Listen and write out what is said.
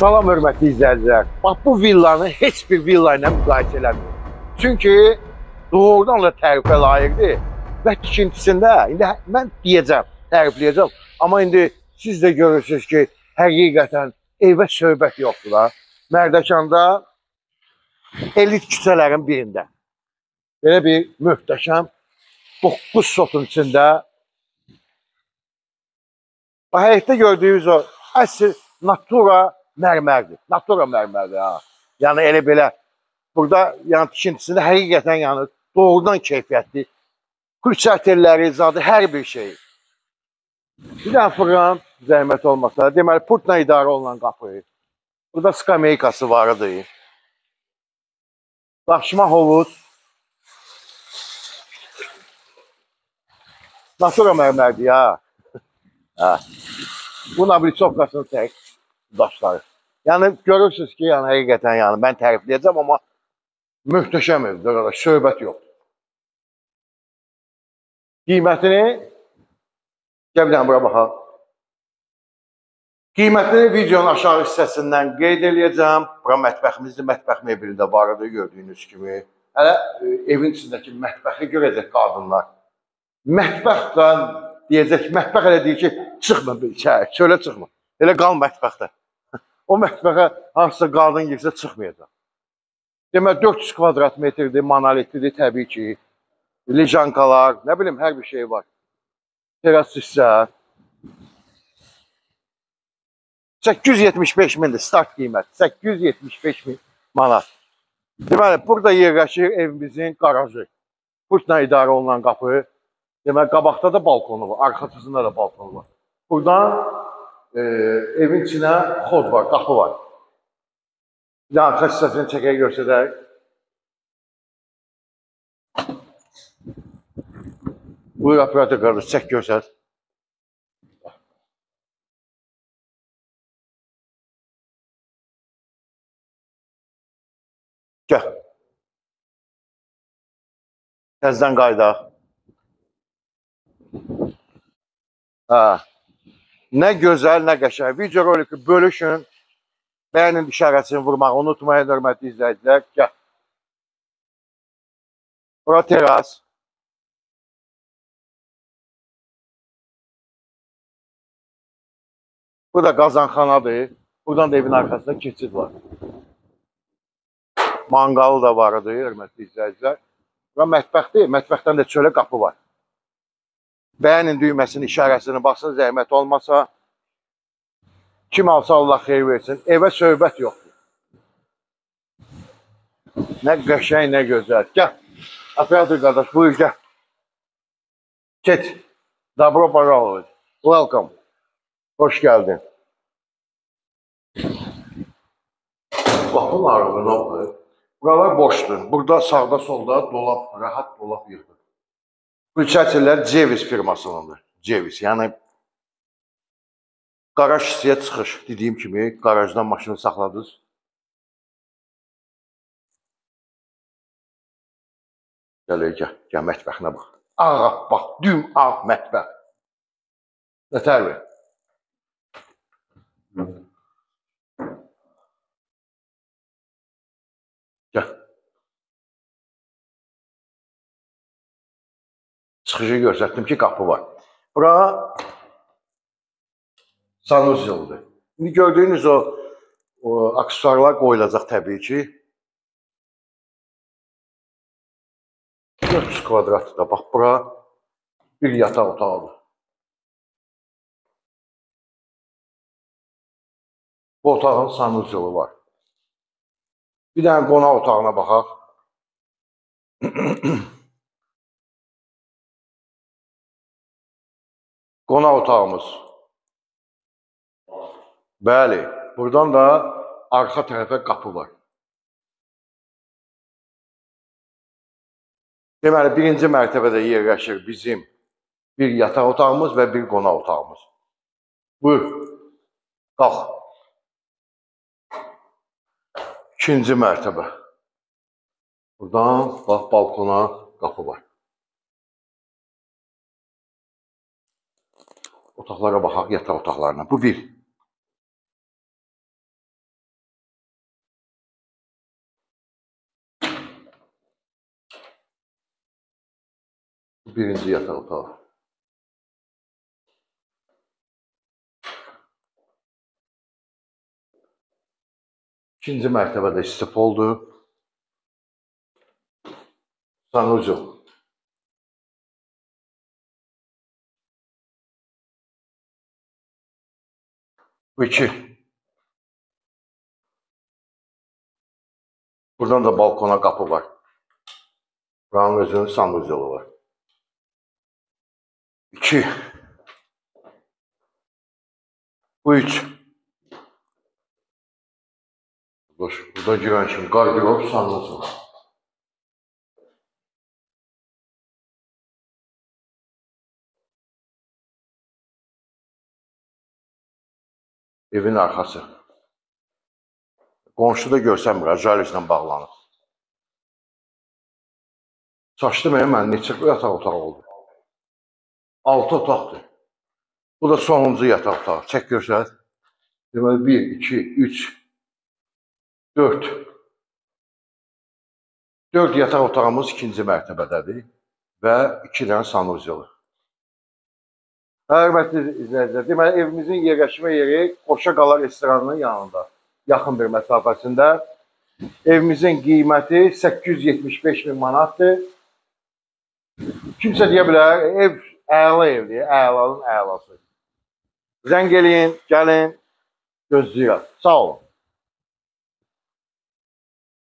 Salam hörmətli izləyicilər. Bax bu villanı heç bir villa ilə müqayisə eləmiyorum. Çünki doğrudan da tərifə layiqdir və tikintisində indi mən deyəcəm, tərifləyəcəm. Amma indi siz də görürsünüz ki, həqiqətən evə söhbət yoxdur da. Mərdəkanda elit küçələrin birində belə bir möhtəşəm 9 sotun içində bax həyətdə gördüyünüz o əsl natura mərmərdir. Natura mərmərdir ha. Yəni elə belə burada yəni tikintisində həqiqətən yəni doğrudan keyfiyyətli krüçatelləri, zadı hər bir şey. Bir dənə fırlan zəhmət olmasa, deməli pultla idarə olunan qapı. Burada skameykası var idi. Daşma hovuz. Natura mərmərdir ya. Ha. Bu nabliçovkasını tək daşları. Yəni görürsünüz ki, yəni həqiqətən yəni mən tərifləyəcəm, amma möhtəşəm evdir, qardaş, söhbət yoxdur. Qiymətini gəl bir dənə bura baxaq. Qiymətini videonun aşağı hissəsindən qeyd eləyəcəm. Bura mətbəximizdir, mətbəx mebeli də var idi gördüyünüz kimi. Hələ evin içindəki mətbəxi görəcək qadınlar. Mətbəxdən deyəcək, mətbəx elə deyir ki, çıxma içəri, çölə çıxma. Elə qal mətbəxdə. O mətbəxə hansısa qadın girsə çıxmayacaq. Demək 400 kvadrat metrdir, monolitlidir təbii ki. Lejankalar, nə bilim, hər bir şey var. Teras hissə. 875 mindir start qiymət. 875 min manat. Deməli, burada yerləşir evimizin qarajı. Pultla idarə olunan qapı. Deməli, qabaqda da balkonu var, arxasında da balkonu var. Buradan evin içinə xod var, qapı var. Bir də arxa hissəsini çəkək göstərək. Buyur operator qardaş, çək göstər. Gəl. Təzdən qayıdaq. Hə. Nə gözəl, nə qəşəng. Video roliki bölüşün. Bəyənin işarəsini vurmağı unutmayın, hörmətli izləyicilər. Gəl. Bura teras. Bu da qazanxanadır. Buradan da evin arxasında keçid var. Manqalı da var idi, hörmətli izləyicilər. Bura mətbəxdir. Mətbəxdən də çölə qapı var. Bəyənin düyməsinin işarəsini basın, zəhmət olmasa. Kim alsa Allah xeyir versin. Evə söhbət yoxdur. Nə qəşəng, nə gözəl. Gəl. Operator qardaş, buyur, gəl. Get. Dobro пожаловать. Welcome. Hoş geldin. Bax, bunun arığına baxın. Buralar boşdur. Burada sağda solda dolap, rahat dolap yığdır. Krüçatellər Ceviz firmasınındır. Ceviz, yəni qaraj hissəyə çıxış. Dediyim kimi, qarajdan maşını saxladınız. Gəl, gəl, gəl mətbəxinə bax. Ağ, bax, düm ağ mətbəx. Nətər ver? Gəl. Çıxışı göstərdim ki, qapı var. Bura sanuzeldir. İndi gördüyünüz o aksesuarlar qoyulacaq təbii ki. 400 kvadratdır da. Bax, bura bir yataq otağıdır. Bu otağın sanuzeli var. Bir dənə qonaq otağına baxaq. Qonaq otağımız. Bəli, buradan da arxa tərəfə qapı var. Deməli, birinci mərtəbədə yerləşir bizim bir yataq otağımız və bir qonaq otağımız. Buyur, qalx. İkinci mərtəbə. Buradan bax, balkona qapı var. Otaqlara baxaq, yataq otaqlarına. Bu bir. Birinci yataq otağı. İkinci mərtəbədə istipoldur. Sanuzel. Bu iki. Buradan da balkona qapı var. Buranın özünün sanuzeli var. 2. Bu 3. Burada girən kimi qardırob, sanuzel. Evin arxası. Qonşu da görsənmir, jalüzlə bağlanıb. Çaşdım, mən neçə yataq otağı oldu? 6 otaqdır. Bu da sonuncu yataq otağı. Çək görsət. Deməli, 1, 2, 3, 4. 4 yataq otağımız ikinci mərtəbədədir və 2 dənə sanuzeli. Hörmətli izləyicilər, deməli, evimizin yerləşmə yeri Qoşa Qala restoranının yanında, yaxın bir məsafəsində. Evimizin qiyməti 875 min manatdır. Kimsə deyə bilər, ev əla evdir, əlanın əlası. Zəng eləyin, gəlin, gözləyirəm. Sağ olun.